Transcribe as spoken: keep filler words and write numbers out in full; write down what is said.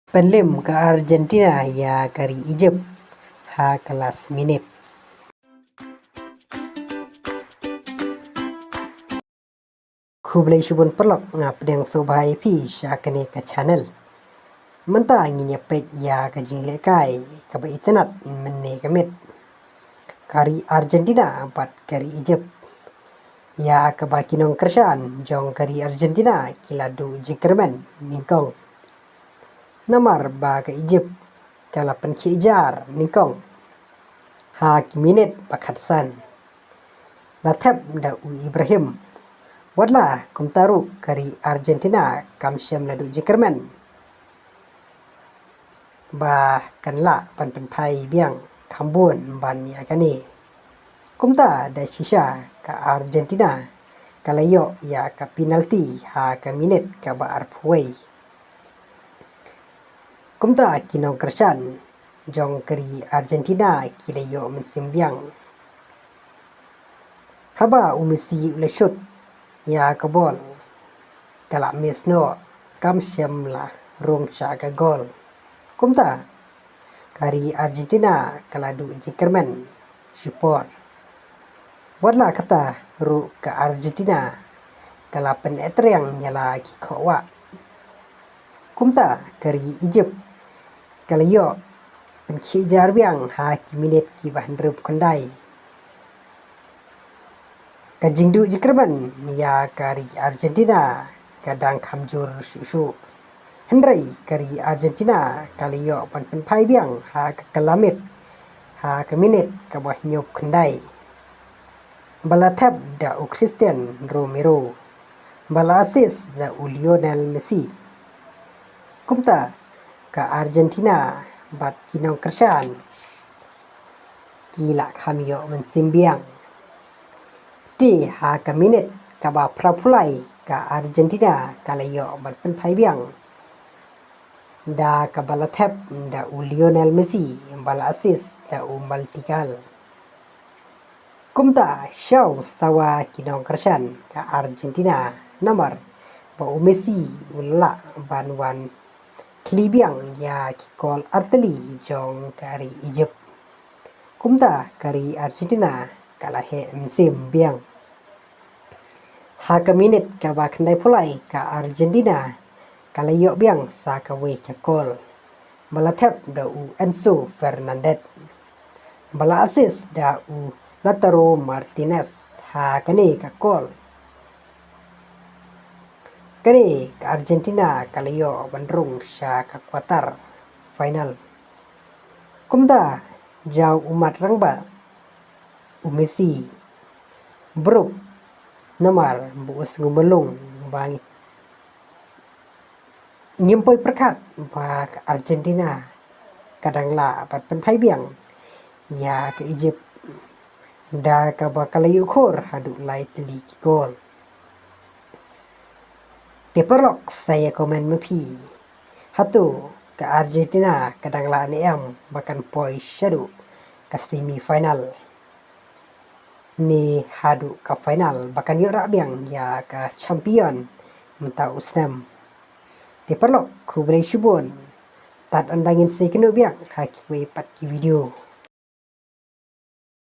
Pynlem ka Argentina ïa ka ri Egypt ha ka last minute. Khublei shibun paralok, nga pdiang sngewbha ïa phi sha kane ka channel. Mynta ngin ïa peit ïa ka jinglehkai kaba itynnad mynne ka miet, ka ri Argentina bad ka ri Egypt, ïa kaba ki nongkyrshan jong ka ri Argentina ki la duh jingkyrmen nyngkong. Namar ba ka Egypt ka la pynkhih jar nyngkong ha ki minit ba khatsan. La thep da u Ibrahim. Watla kumta ruh ka ri Argentina kam shym la duh jingkyrmen ba kan lah ban pynphai biang kham bun ban ïa kane. Kumta da shisha ka Argentina ka la ïoh ïa ka penalty ha ka minit kaba arphew wei. Kumta ki nongkyrshan jong ka ri Argentina ki la ïoh mynsiem biang. Haba u Messi u la shut ïa ka bol, ka la miss noh, kam shym la rung sha ka gol. Kumta ka ri Argentina ka la duh jingkyrmen shipor. Watla kata ruh ka Argentina ka la pyneh triang ïa la ki khohwah. Kumta ka ri Egypt ka la ïoh pynkhih jar biang ha ki minit kiba hynriewphew khyndai. Ka jingduh jingkyrmen ïa ka ri Argentina ka dang kham jur shuh shuh. Hynrei ka ri Argentina ka la ïoh ban pynphai biang ha ka kylla miet ha ka minit kaba hynñiewphew khyndai, ba la thep da u Christian Romero, ba la assist da u Lionel Messi. Kumta ka Argentina bad ki nongkyrshan ki la kham ïoh mynsiem biang. Te ha ka minit kaba phraphew lai ka Argentina ka la ïoh ban pynphai biang da kaba la thep da u Lionel Messi, ba la assist da u Martial. Kumta shaw sawa ki nongkyrshan ka Argentina namar ba u Messi u la lah ban wan khlieh biang ïa ki gol artylli jong ka ri Egypt. Kumta ka ri Argentina ka la heh mynsiem biang. Ha ka minit kaba khyndaiphew lai ka Argentina ka la ïoh biang sa kawei ka gol, ba la thep da u Enzo Fernandez, ba la assist da u Lautaro Martinez. Ha kane ka gol, kane ka Argentina ka la ïoh ban rung sha ka quarter final. Kumta jaw u mat rangbah u Messi bruk namar ba u sngew mlung ba ngim poi pyrkhat ba ka Argentina ka dang lah ban pynphai biang ïa ka Egypt da kaba ka la ïuh khur haduh lai tylli ki gol. Te paralok, sa ïa comment ma phi, hato ka Argentina ka dang lah ne em ba kan poi shaduh ka semi final ne haduh ka final ba kan ïoh rah biang ïa ka champion mynta u snem? Te paralok, khublei shibun. Tad ynda ngin sa ïakynduh biang ha kiwei pat ki video.